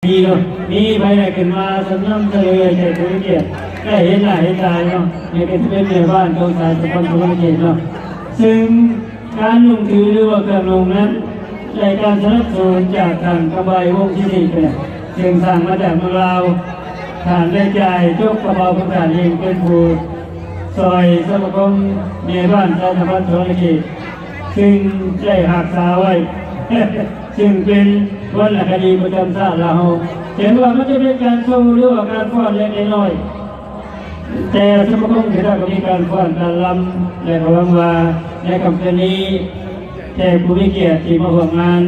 ດີເນາະ ມີໃຜໄດ້ຂຶ້ນມາສະໜອງສະເຫຼືອແຂກຜູ້ມີກຽດ ໄດ້ເຫັນໜ້າເຫັນຕາເນາະ ນີ້ກໍຊິເປັນແມ່ບ້ານຂອງສາຍສຳພັນສະຫວັນນະເຂດເນາະ ຊຶ່ງການນຸ່ງຖື ຫຼືວ່າເຄື່ອງນຸ່ງນັ້ນ ໄດ້ການສະໜັບສະໜູນຈາກທ່ານຄຳໄວ ວົງສິດທິ ເຊິ່ງສ້າງມາຈາກເມືອງລາວ ທ່ານໄດ້ຈ່າຍຈົກກະເປົາຂອງທ່ານເອງ ເປັນຜູ້ຊ່ອຍສະມາຄົມແມ່ບ້ານສາຍສຳພັນສະຫວັນນະເຂດ ຊຶ່ງໄດ້ຮັກສາໄວ້ ຊຶ່ງເປັນວັນນະຄະດີປະຈຳຊາດລາວເຮົາ ເຖິງວ່າມັນຈະເປັນການໂຊ ຫຼືວ່າການຟ້ອນເລັກໆນ້ອຍໆ ແຕ່ສະມາຄົມເຮົາກໍມີການຟ້ອນການລຳ ແລະ ກໍຫວັງວ່າໃນຄ່ຳຄືນນີ້ ແຂກຜູ້ມີກຽດທີ່ມາຮ່ວມງານ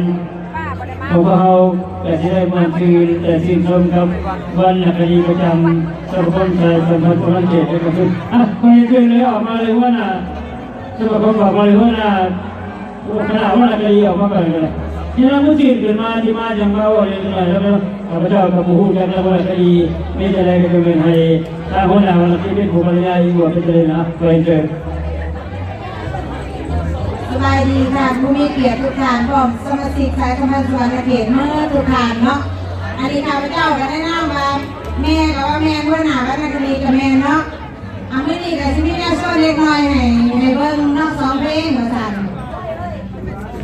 ຂອງພວກເຮົາ ກໍຊິໄດ້ມ່ວນຊື່ນ ແລະ ຊື່ນຊົມກັບວັນນະຄະດີປະຈຳສະມາຄົມສາຍສຳພັນສະຫວັນນະເຂດ ແລະ ກໍຄື ອ່ະ ຂໍຮຽນເຊີນເລີຍ ອອກມາເລີຍ ຫົວໜ້າ ສະມາຄົມ ອອກມາເລີຍ ຫົວໜ້າ ຄະນະວະນະຄະດີ ອອກມາກ່ອນກໍໄດ້ ທີ່ນຳຜູ້ຊື່ນຂຶ້ນມາ ທີ່ມາຈັ່ງມາເວົ້າເລື່ອງໜ້ອຍ ແລ້ວກໍ ຂ້າພະເຈົ້າກໍບໍ່ຮູ້ຈັກນຳວະນະຄະດີ ມີຈັ່ງໃດກໍຈະແມ່ນໃຫ້ ທາງຫົວໜ້າວະນະຄະດີເປັນຜູ້ບັນຍາຍອີກວ່າເປັນຈັ່ງໃດນະ ຂໍຮຽນເຊີນ. ສະບາຍດີທ່ານຜູ້ມີກຽດທຸກທ່ານ ພ້ອມສະມາຊິກສາຍສຳພັນສະຫວັນນະເຂດໝົດທຸກທ່ານເນາະ ອັນນີ້ຂ້າພະເຈົ້າກໍແນະນຳວ່າ ແມ່ກໍວ່າແມ່ນ ຫົວໜ້າວະນະຄະດີກໍແມ່ນເນາະ ອ່າ ມື້ນີ້ກໍຊິມີແນວໂຊເລັກນ້ອຍໃຫ້ ໃຫ້ເບິ່ງເນາະ ສອງເພງວ່າຊັ້ນ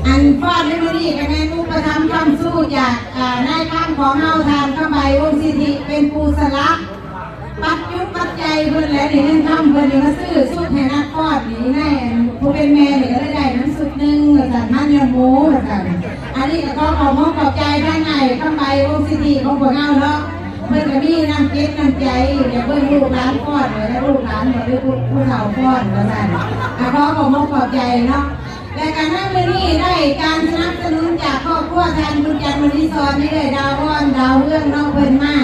ອັນຟ້ອນໃນມື້ນີ້ກໍແມ່ນອຸປະຖຳຄ້ຳຊູຈາກ ອ່າ ນາຍຄຳຂອງເຮົາ ທ່ານຄຳໄວ ວົງສິດທິ ເປັນຜູ້ສະຫຼະ ປັດຈຸດປັດໄຈເພິ່ນແຫຼະ ນີ້ເງິນຄຳເພິ່ນນີ້ມາຊື້ຊຸດໃຫ້ນັກຟ້ອນນີ້ ໃນອັນຜູ້ເປັນແມ່ນີ້ກໍເລີຍໄດ້ນຳຊຸດໜຶ່ງວ່າຊັ້ນ ມັນຍອດໝູວ່າຊັ້ນ ອັນນີ້ກໍຂໍຂອບອົກຂອບໃຈທາງອ້າຍຄຳໄວ ວົງສິດທິ ຂອງພວກເຮົາເນາະ ເພິ່ນກໍມີນ້ຳຈິດນ້ຳໃຈ ຢາກເບິ່ງລູກຫຼານຟ້ອນ ແລະ ລູກຫຼານບໍ່ໄດ້ຜູ້ ຜູ້ເຖົ້າຟ້ອນວ່າຊັ້ນ ກໍຂໍຂອບອົກຂອບໃຈເນາະ ແລະ ກໍໃນມື້ນີ້ໄດ້ການສະໜັບສະໜູນຈາກຄອບຄົວທ່ານບຸນຈັນ ມະນີສອນ ເອື້ອຍດາວອອນ ດາວເຮືອງເນາະ ເພິ່ນມາ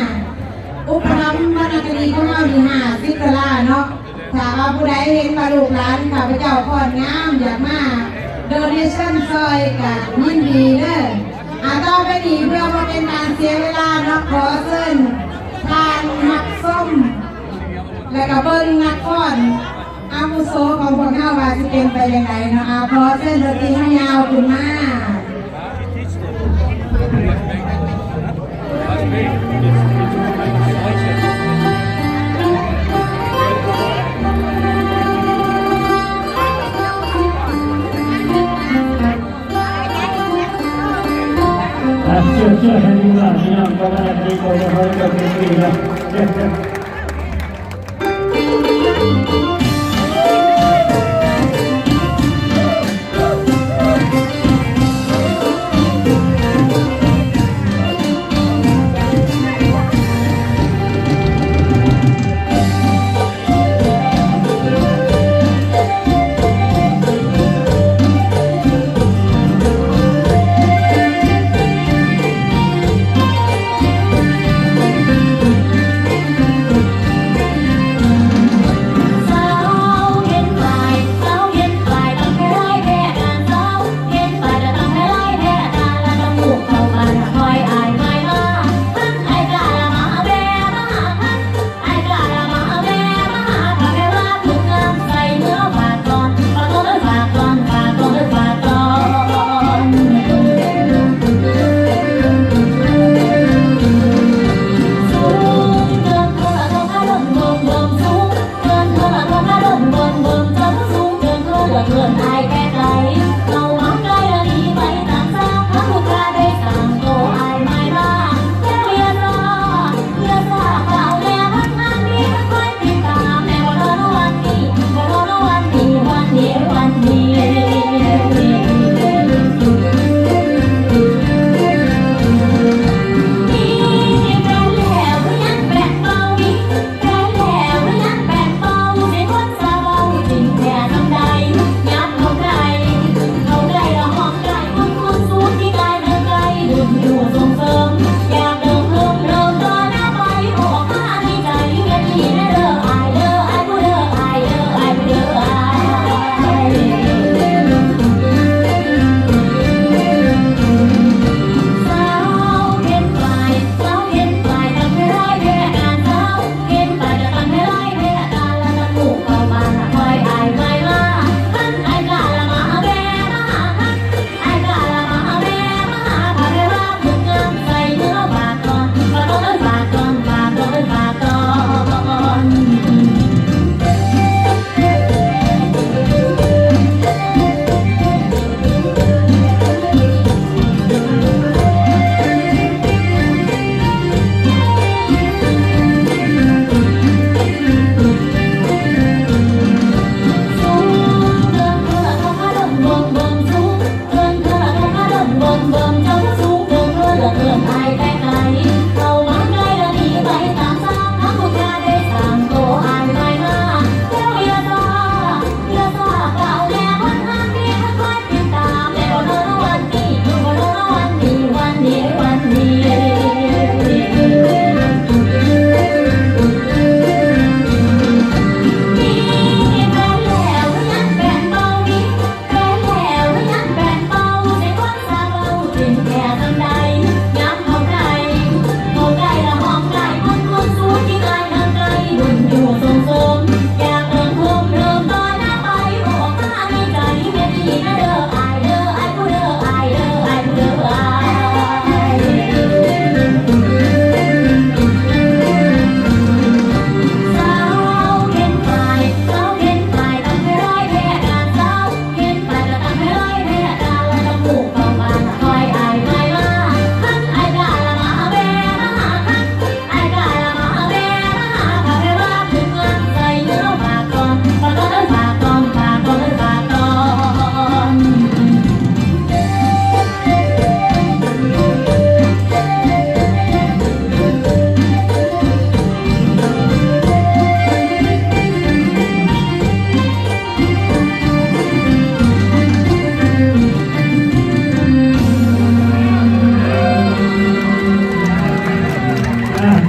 ອຸປະຖຳວັນນະຄະດີຂອງເຮົານີ້ຫ້າສິບດອນລາເນາະ ຖ້າວ່າຜູ້ໃດເຫັນວ່າລູກຫຼານຂ້າພະເຈົ້າຟ້ອນງາມ ຢາກມາໂດເນຊັນຊ່ອຍກໍຍິນດີເດີ ອ່າ ຕໍ່ໄປນີ້ເພື່ອບໍ່ເປັນການເສຍເວລາເນາະ ຂໍເຊີນທ່ານຮັບຊົມ ແລະ ກໍເບິ່ງນັກຟ້ອນ ອາວຸໂສຂອງພວກເຮົາວ່າຊິເປັນໄປຈັ່ງໃດເນາະ ອາ ຂໍເຊີນດົນຕີເຮົາຍາວຂຶ້ນມາ. ອ່ະ ເຊີນ ເຊີນ ໃຫ້ດີກວ່າ ພີ່ນ້ອງ ເພາະວ່າດີກວ່າເຮົາຈະໄປເປັນເນາະ.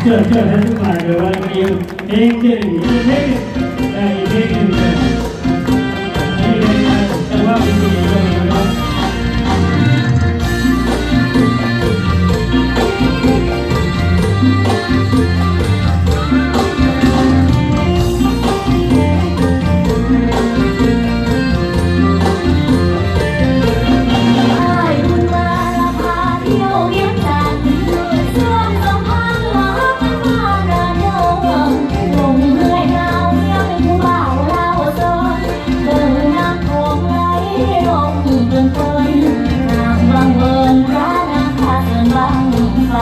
ເຊີນ ເຊີນໃຫ້ທຸກທ່ານເດີ ວ່າເພງ ເພງເຈັດ ອີກເພງໜຶ່ງ ເອີ ອີກເພງໜຶ່ງເດີ ເພງໜຶ່ງ ຈັງຫວະດີໆເດີ. ອ້າຍບຸນມາລະພາທ່ຽວວຽງຈັນ ຊວນສອງພັນລະພານາໂນ ລົງເຮືອຍນາວວຽງຜູ້ບ່າວລາວສອນ ເບິ່ງນ້ຳຂອງໄຫຼລົງເບິ່ງເພິ່ນ ນ້ຳວັງເວີນພານາງພາເຊີນບັ້ງໄຟ.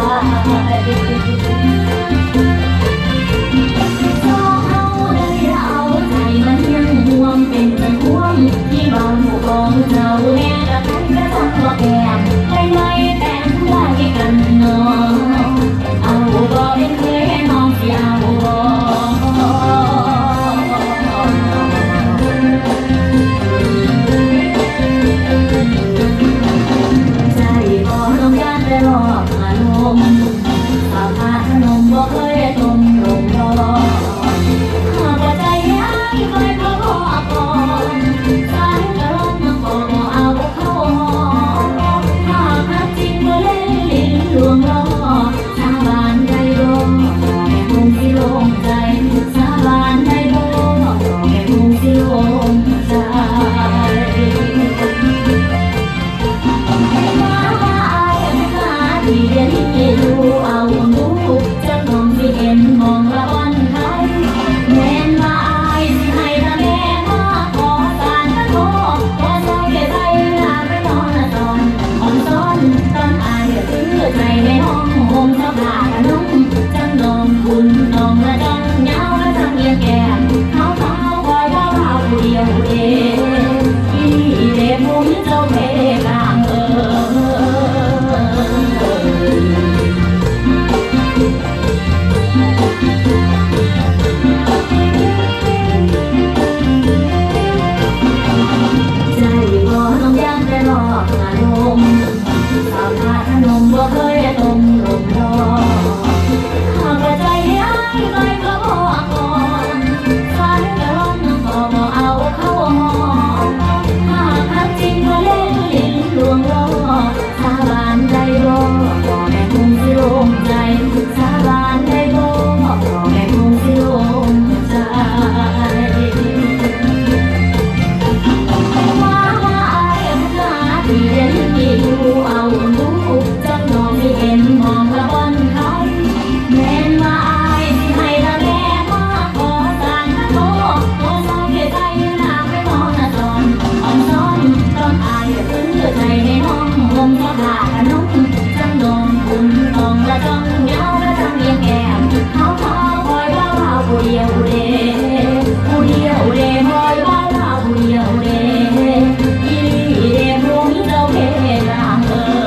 ສອງເຮົາໄດ້ເອົາໃຈມາຮຽງຮ່ວມເປັນຈັນຄວາມ ທີ່ບ້ານຜູ້ກອງເຈົ້າແນ່ ກະໄດ້ກະຈັກວ່າແກ້ມ ໄດ້ໄມ້ແຕ່ງໄວ້ກັນເນາະ ເອົາບໍ່ເປັນເຄີຍ ນ້ອງຊິເອົາບໍ່? ໃຈບໍ່ນ້ອງຢ້ານແຕ່ລອກອາລົມ ສາວທາດພະນົມບໍ່ເຄີຍລົມລົມດອກ ຫາກວ່າໃຈໃຫ້ອ້າຍຂ້ອຍເຂົາຂໍກ່ອນ ສາຍກະລ່ອນນ້ອງກໍບໍ່ເອົາເຂົ້າຫອມ ຫາກຮັກຈິງບໍ່ເຫຼັ່ນຫຼິ້ນລວງຫຼອກ ສາບານໄດ້ບໍ່ ແມ່ຄົງຊິໂລ່ງໃຈ ສາບານໄດ້ບໍ່ ແມ່ຄົງຊິໂລ່ງໃຈ. ວ່າວ່າອ້າຍຫາທີ່ເຮັດຢູ່ ເອົາໜູຈັກໜ່ອຍຊິເຫັນໝອງລະບ່ອນໄທ ແມ່ນວ່າອ້າຍຊິໃຫ້ລະແມ່ມາຂໍສານມາຂໍ ຂໍຊອຍໄດ້ໃສ່ລາໄປນອນລະສອນ ອ່ອນຊອນຕອນອ້າຍຊື້ໃຈໃຫ້ນ້ອງ ຫົ່ມສະບາຍນອນ ຈັກໜ່ອຍບຸນນ້ອງລະຈັງຍາວລະຈັງລຽງແກ້ມ ເຮົາ ເຮົາຄອຍລາວລາວຜູ້ດຽວເດ ອີ່ເດ ບໍ່ມີເຈົ້າເພກາງເອີຍ ໃຈບໍ່ນ້ອງຢ້ານແຕ່ລອກອາລົມ ສາວທາດພະນົມບໍ່ເຄີຍລົມລົມດອກ ຫາກວ່າໃຈໃຫ້ອ້າຍໄປຂໍບອກກ່ອນ ສາຍກະລ່ອນນ້ອງກໍບໍ່ເອົາເຂົ້າຫອມ ຫາກຮັກຈິງບໍ່ເຫຼັ່ນຫຼິ້ນລວງຫຼອກ ສາບານໄດ້ບໍ່ ພໍ່ແມ່ຄົງຊິໂລ່ງໃຈ ສາບານໄດ້ບໍ່ ພໍ່ແມ່ຄົງຊິໂລ່ງໃຈ. ວ່າວ່າອ້າຍຫາທີ່ເຫັນທີ່ຢູ່ ເອົາໜູຈັກໜ່ອຍຊິເຫັນໝອງລະບ່ອນໄທ ແມ່ນວ່າອ້າຍຊິໃຫ້ລະແມ່ມາຂໍສານມາຂໍ ຂໍຊອຍໃຫ້ໃສ່ລາໄປນອນລະສອນ ອ່ອນຊອນຕອນອ້າຍ ເອີ ໃຈໃຫ້ນ້ອງ ຫົ່ມສະບາຍນອນ ຈັກໜ່ອຍບຸນນ້ອງລະຈັງຍາວລະຈັງລຽງແກ້ມ ເຮົາ ເຮົາຄອຍລາວລາວຜູ້ດຽວເດ ຜູ້ດຽວເດ ຄອຍລາວລາວຜູ້ດຽວເດ ອີ່ຫຼີເດ ບໍ່ມີເຈົ້າເພກາງເອີຍ.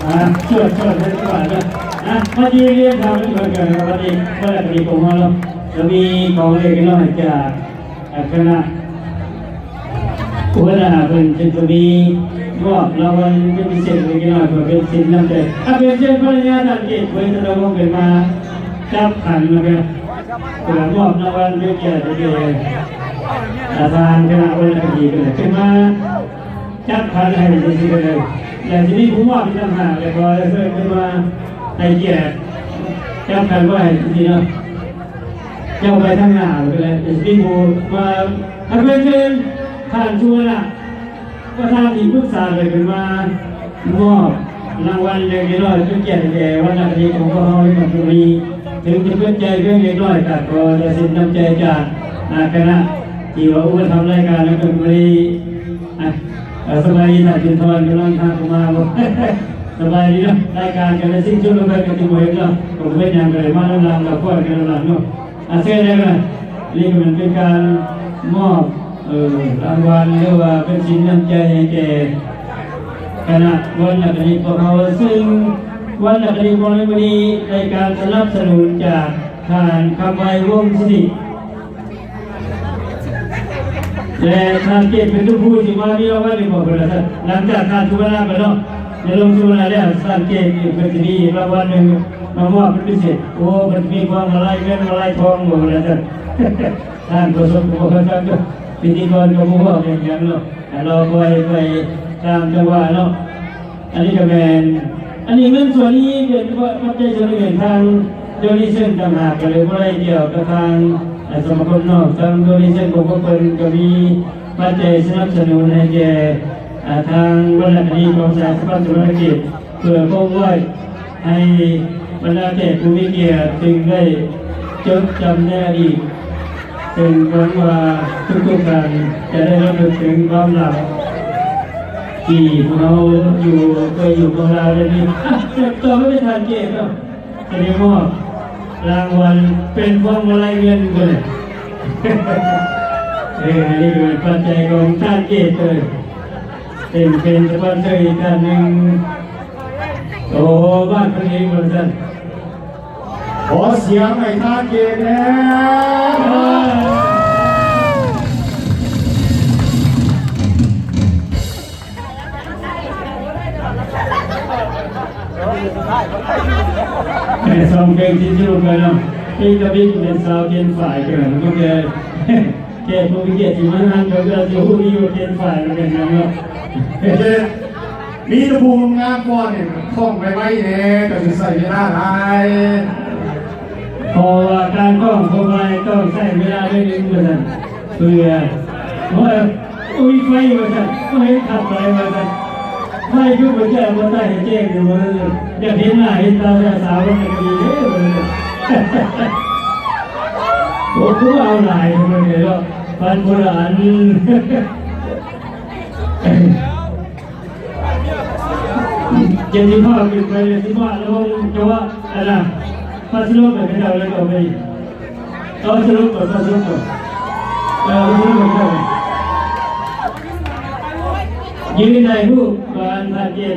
ອ່າ ສວດ ສວດໃຫ້ສະບາຍເດີ ອ່າ ມາຢືນລຽງແຖວກັນກ່ອນເດີ ວັນນີ້ ເພິ່ນກະມີຂອງເຮົາເນາະ ກະມີຂອງເລັກນ້ອຍຈາກ ອ່າ ຄະນະຫົວໜ້າເພິ່ນ ເຊິ່ງກະມີມອບລາງວັນເປັນພິເສດເລັກນ້ອຍ ເພື່ອເປັນສິນນ້ຳໃຈ ອ່າ ເປັນເຊີນພັນລະຍາທ່ານເອກ ເພິ່ນຈະໄດ້ລົງຂຶ້ນມາຈັບຂັນນະ ເພື່ອມອບລາງວັນເປັນກຽດແກ່ ອ່າ ປະທານຄະນະວັນນະຄະດີ ເພິ່ນຂຶ້ນມາ ຈັບຂັນໃຫ້ຈັ່ງຊີ້ກໍໄດ້ ແລະຊິມີຜູ້ມອບອີກຕ່າງຫາກ ແລະຂໍເຊີນເພິ່ນມາໃຫ້ກຽດຈັບຂັນໄວ້ຈັ່ງຊີ້ເນາະ ເຈົ້າໄປທາງໜ້າກໍໄດ້ ແລະຊິມີຜູ້ມາ ໃຫ້ເພິ່ນເຊີນທ່ານສຸວັນນະ ປະທານທີ່ປຶກສາ ເພິ່ນມາມອບ ລາງວັນເລັກໆນ້ອຍໆ ເປັນກຽດແກ່ວັນນະຄະດີຂອງພວກເຮົາໃນຄ່ຳຄືນນີ້ ເຖິງຈະເປີດໃຈພຽງເລັກນ້ອຍ ກໍຂໍຈະສິ້ນນ້ຳໃຈຈາກ ອາ ຄະນະທີ່ວ່າອຸປະຖຳລາຍການໃນຄ່ຳຄືນນີ້ ອາ ສະບາຍດີທ່ານສຸນທອນ ກຳລັງຫາເຂົ້າມາບໍ່? ສະບາຍດີເນາະ ລາຍການກະໄດ້ສິ້ນສຸດລົງໄປ ກະຊິບໍ່ເຫັນເນາະ ກໍບໍ່ເປັນຫຍັງ ກະໄດ້ມານຳຫຼັງ ກໍປ້ອນກັນນຳຫຼັງເນາະ ອາ ເຊີນເລີຍ. ນີ້ກໍແມ່ນເປັນການມອບ ເອີ ລາງວັນ ຫຼືວ່າເປັນສິນນ້ຳໃຈໃຫ້ແກ່ຄະນະວັນນະຄະນິຂອງເຮົາ ຊຶ່ງວັນນະຄະນິຂອງໃນມື້ນີ້ໄດ້ການສະໜັບສະໜູນຈາກທ່ານ ຄຳໄວ ວົງສິລິ ແລະ ທ່ານເກດ ເປັນຜູ້ທີ່ມາມີລາງວັນໃຫ້ພວກເພິ່ນລະຊັ້ນ. ຫຼັງຈາກທ່ານສຸວັນນາໄປເນາະ ໃນລົງສຸວັນນາແລ້ວ ທ່ານເກດ ເພິ່ນຊິມີລາງວັນໜຶ່ງມາມອບເປັນພິເສດ. ໂອ້ ເພິ່ນຊິມີພວງມາໄລເງິນມາໄລທອງບໍ່ລະຊັ້ນ. ທ່ານປະສົບກັບພວກເຮົາ ທ່ານກໍພິທີກອນກໍບໍ່ເວົ້າແມ່ນຫຍັງເນາະ ກໍລໍຄອຍໄປຕາມຈັງຫວະເນາະ. ອັນນີ້ກໍແມ່ນ ອັນນີ້ເງິນສ່ວນນີ້ເປັນປັດໄຈສ່ວນໜຶ່ງ ທາງໂດເນເຊິນຕ່າງຫາກ ກໍເລີຍບໍ່ໄດ້ກ່ຽວກັບທາງ ເອີ ສະມາຄົມເນາະ. ທາງໂດເນເຊິນຂອງພວກເພິ່ນກໍມີປັດໄຈສະໜັບສະໜູນໃຫ້ແກ່ ເອີ ທາງວັນນະຄະນີຂອງສະຫະພັນສຸວັນນະເຂດ ເພື່ອຄົງໄວ້ ໃຫ້ບັນດາແຂກຜູ້ມີກຽດ ຈຶ່ງໄດ້ຈົດຈຳໃນອະດີດ ເຊິ່ງຫວັງວ່າທຸກໆທ່ານຈະໄດ້ລຳລຶກເຖິງຄວາມຫຼັງທີ່ພວກເຮົາຢູ່ ເຄີຍຢູ່ເມືອງລາວແບບນີ້. ອ່ະ ຕໍ່ໄປເປັນທ່ານເກດເນາະ ຈະໄດ້ມອບລາງວັນເປັນພວງມາໄລເງິນເພິ່ນ. ເອີ ອັນນີ້ກໍເປັນຂວັນໃຈຂອງທ່ານເກດເລີຍ ເຊິ່ງເປັນສະປອນເຊີອີກທ່ານໜຶ່ງ. ໂອ້ ບ້ານເພິ່ນເອງວ່າຊັ້ນ. ຂໍສຽງໃຫ້ທ່ານເກດແດ່. ແມ່ສອງເພງທີ່ຈະລົງໄປເນາະ ເພງກະບິດແມ່ນສາວເກນຝ້າຍເກີນ ມັນກໍແກ່ ແຂກຜູ້ມີກຽດທີ່ມາງານເຂົາກໍຊິຮູ້ດີວ່າເປັນຝ່າຍແມ່ນຫຍັງເນາະ. ມີແຕ່ຜູ້ງາມໆກ່ອນນີ້ ຄ້ອງໄວໆແດ່ ກໍຊິໃຊ້ເວລາຫຼາຍ ເພາະວ່າການຄ້ອງພວງມາໄລຕ້ອງໃຊ້ເວລາໜ້ອຍໜຶ່ງວ່າຊັ້ນ ເພື່ອ ໂອ້ຍ ອຸ້ຍ ໄຟວ່າຊັ້ນ ບໍ່ເຫັນຄັກປານໃດວ່າຊັ້ນ. ໄຟຄືບໍ່ແຈ້ງ ບໍ່ໃຕ້ໃຫ້ແຈ້ງຢູ່ ວ່າຊັ້ນ ຢາກເຫັນໜ້າເຫັນຕາແທ້ສາວ ມັນກໍດີເດ້ ວ່າຊັ້ນ. ໂອ້ ຄືວ່າເອົາຫຼາຍເພິ່ນເດເນາະ ພັນຄົນລະອັນ. ເຈັດສິບຫ້າຂຶ້ນໄປເລີຍ ສິບຫ້າ ລະວັງຈັງຫວະ ອັນນະ ພາສະໂລບໄປເຂົາເຈົ້າ ແລ້ວກໍໄປ ເອົາສະຫຼຸບກ່ອນ ພາສະໂລບກ່ອນ ເອີ ພາສະໂລບກ່ອນ ຢືນຖ່າຍຮູບກັນ ທ່ານເກດ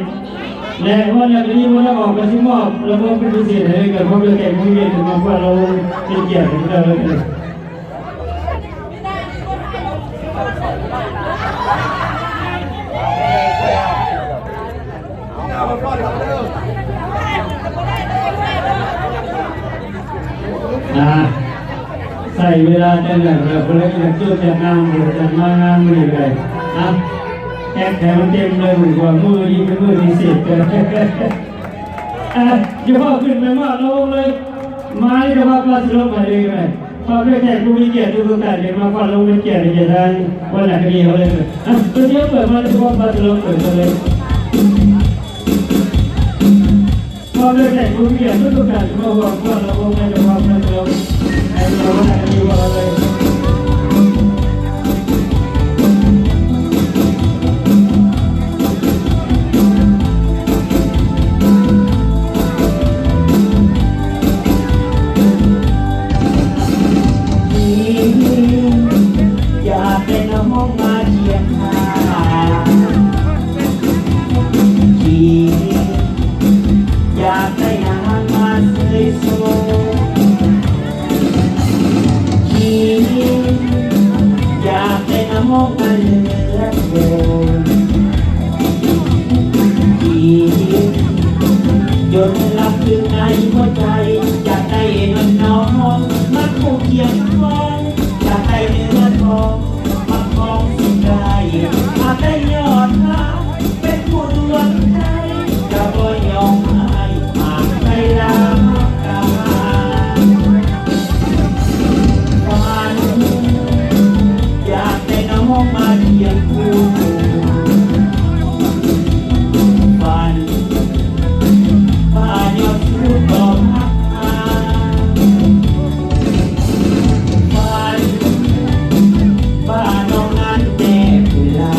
ແລະ ວ່າແລ້ວກໍມີບໍ່ໄດ້ອອກ ກໍຊິມອບລະບົບເປັນພິເສດໃຫ້ກັບພວກເລືອກແຂກຜູ້ມີກຽດ ເປັນມາກວດລະບົບເປັນກຽດໃຫ້ເຈົ້າເລີຍ. ອ່າ ໃຊ້ເວລາຈັກໜ້ອຍ ເພື່ອເພິ່ນຈະຈົບຈັດງານ ເພິ່ນຈະມາງານມື້ນີ້ເລີຍ ອ່າ ແອັກໃຫ້ມັນເຕັມເລີຍ ມື້ນີ້ເປັນມື້ພິເສດ. ອ່ະ ຢ່າຟ້າວຂຶ້ນໄປມາລົງເລີຍ ມານີ້ກໍມາພາສະລົບໄປເລີຍກໍໄດ້ ພາແຂກຜູ້ມີກຽດທຸກໆທ່ານ ມາຟ້າວລົງເປັນກຽດໃຫ້ແກ່ທາງວັນນະຄະນີເຮົາເລີຍ. ອ່ະ ຕົວດຽວເປີດມາເລີຍ ພາສະລົບເປີດມາເລີຍ ພາແຂກຜູ້ມີກຽດທຸກໆທ່ານ ມາຮ່ວມຟ້າວລົງເປັນກຽດໃຫ້ທາງວັນນະຄະນີເຮົາເລີຍ. ຈົນຫຼັບຢູ່ໃນຫົວໃຈ ຢາກໄດ້ນວນນ້ອງ ມາຄູ່ຄຽງຂ້ອງ ຢາກໄດ້ເນື້ອທອງ ມາຄອງສິໄດ້ ຢາກໄດ້ຍອດຮັກ ເປັນຄູ່ດວງໃຈ ຈະບໍ່ຍອມໃຫ້ຫາກໄກລາການ. ຝັນ ຢາກໄດ້ນ້ອງມາຄຽງຄູ່ ຝັນ ຟ້າຍອດສູດດອກຮັກ ຝັນ ຟ້ານ້ອງງາມແນບລາ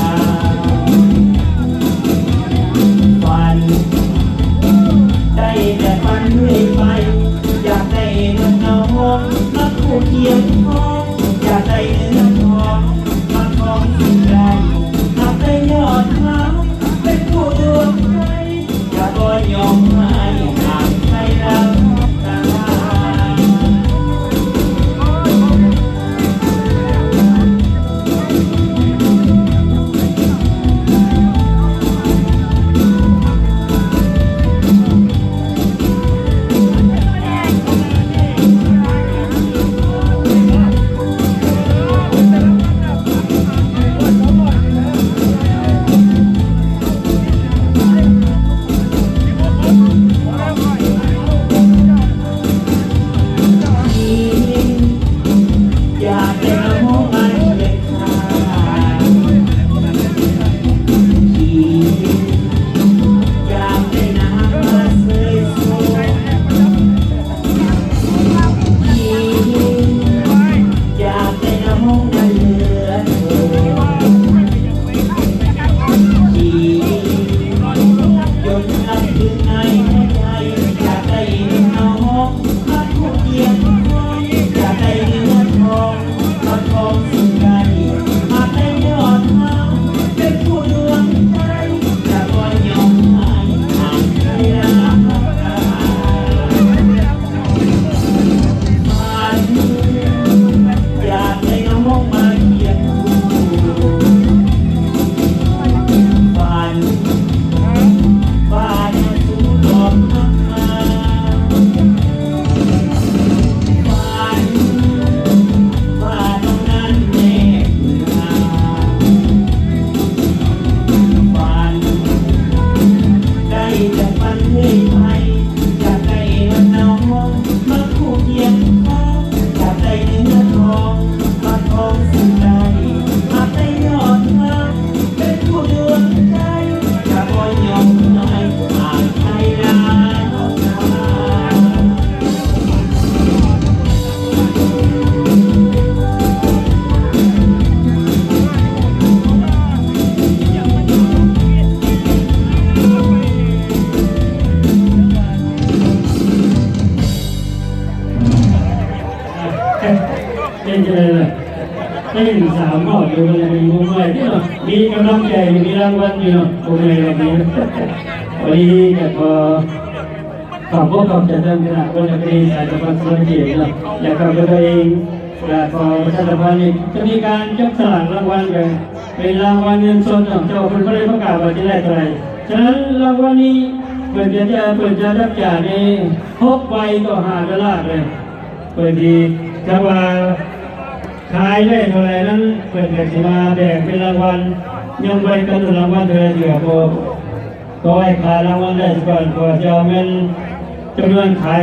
ເປັນຈັ່ງໃດລະ? ໄດ້ເຫັນສາມຮອບຢູ່ ກໍຍັງມີມຸມໄວ້ເນາະ ມີກຳລັງໃຈຢູ່ ມີລາງວັນຢູ່ເນາະ ບໍ່ແມ່ນແບບນີ້. ພໍດີກໍຂໍຂອບອົກຂອບໃຈທ່ານຄະນະ ແລ້ວກໍດີສາຍສະພັນສະຫວັນເຂດເນາະ ແລ້ວກໍຕົວເອງ ກໍຂໍປະຊາສຳພັນນີ້ ຈະມີການຈັບສະຫຼາກລາງວັນ ກໍເປັນລາງວັນເງິນສົດເນາະ ແຕ່ວ່າເພິ່ນບໍ່ໄດ້ປະກາດວ່າຈະໄດ້ເທົ່າໃດ. ສະນັ້ນລາງວັນນີ້ ເພິ່ນຈະ ເພິ່ນຈະຈັບຈາກໃນຫົກໃບຕໍ່ຫ້າດອນລາເລີຍ. ເພິ່ນຊິ ຖ້າວ່າຂາຍໄດ້ເທົ່າໃດນັ້ນ ເພິ່ນກໍຊິມາແບ່ງເປັນລາງວັນ ຍ້ອນບໍ່ໄດ້ກຳນົດລາງວັນເທື່ອ ເທື່ອ ກໍ ກໍໃຫ້ຂາຍລາງວັນໄດ້ຊະກ່ອນ ເພື່ອຈະເອົາເງິນຈຳນວນຂາຍ